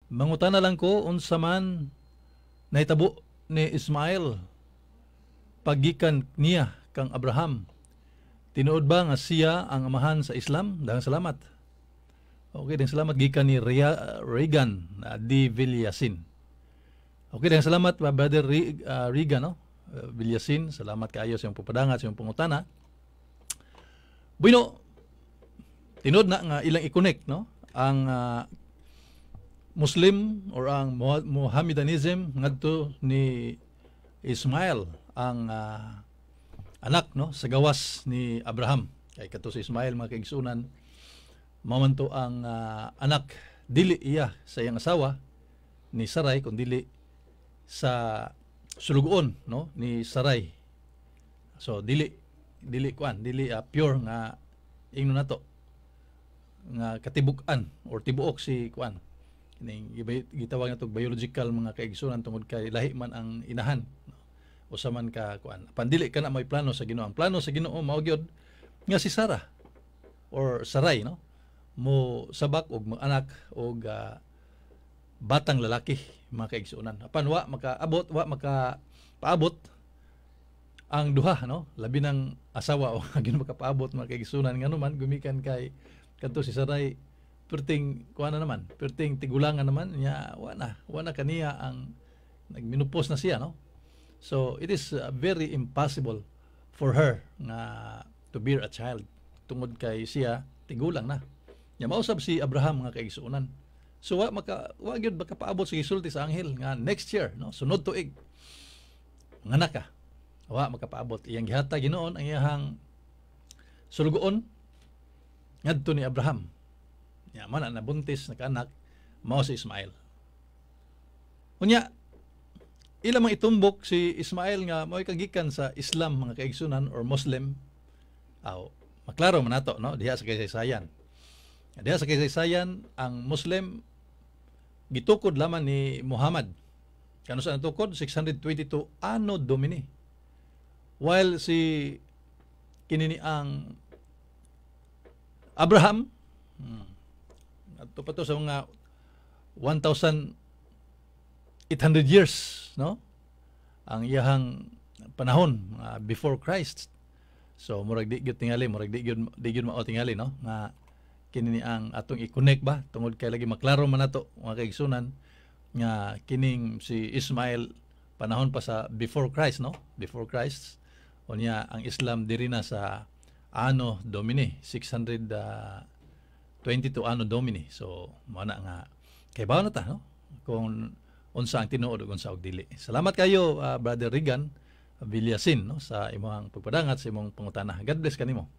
Mangutana lang ko, unsa man nahitabo ni Ismael paggikan niya kang Abraham? Tinuod ba nga siya ang amahan sa Islam? Daghang salamat. Okay, daghang salamat, gikan ni Regan D. Villasin. Okay, daghang salamat, Brother Regan, no? Villasin, salamat kaayo sa iyong pagpadangat, sa iyong pangutana. Bueno, tinuod na nga ilang i-connect, no? Ang Muslim or ang Mohammedanism ngadto ni Ismael, ang anak, no, sa gawas ni Abraham, kay kato si Ismael, mga kaigsunan, mao man to ang anak, dili iya sa iyang asawa ni Sarai kun dili sa sulugoon, no, ni Sarai. So dili dili kuan, dili pure nga ingno nato nga katibuk-an or tibuok si kuan, kining gitawag nato biological, mga kaigsunan, tungod kay lahi man ang inahan, no? Usa man ka kuan. Apan dili kana may plano sa Ginoo. Ang plano sa Ginoo mao gyud nga si Sarah or Sarai, no, mo sabak og mga anak og batang lalaki, mga kaigsuonan. Apan wa makaabot, wa maka paabot ang duha, no, labi ng asawa o gyud makapaabot, mga kaigsuonan, ngano man gumikan kay kadto si Sarai perting kuan na naman, perting tigulangan naman niya, wa na kaniya ang nagmenopause na siya, no? So it is very impossible for her nga to bear a child tungod kay siya tigulang na. Nya mausab si Abraham, mga kaigsuonan. So wa gyud makapaabot sa gisulti sa anghel nga next year, no, sunod tuig manganak ka. Wa makapaabot. Iyang gihatag Ginoon ang iyahang sulugoon ngadto ni Abraham. Nya man na nabuntis, nakanak, mao si Ismael. Unya ila mang itumbok si Ismael nga mo'y kagikan sa Islam, mga kaigsunan, or Muslim. Aw, maklaro man nato, no, diha sa kasaysayan. Diha sa kasaysayan, ang Muslim gitukod lamang ni Muhammad. Kano sa natukod? 622 Anno Domini. While si kini ni ang Abraham, adto pa to sa mga 1,800 years, no, ang iyahang panahon before Christ. So murag di gyud tingali, murag di gyud mao tingali, no, nga kini ni ang atong i-connect ba, tungod kay lagi maklaro man nato, mga kaigsunan, nga kining si Ismael panahon pa sa before Christ, no, before Christ. Unya ang Islam diri na sa Anno Domini, 622 Anno Domini. So mao na nga kay na ta, no, kung unsa ang tinuod ug unsa og dili. Salamat kayo, Brother Regan Villasin, no, sa imong pagpadangat, sa imong pangutana. God bless kanimo.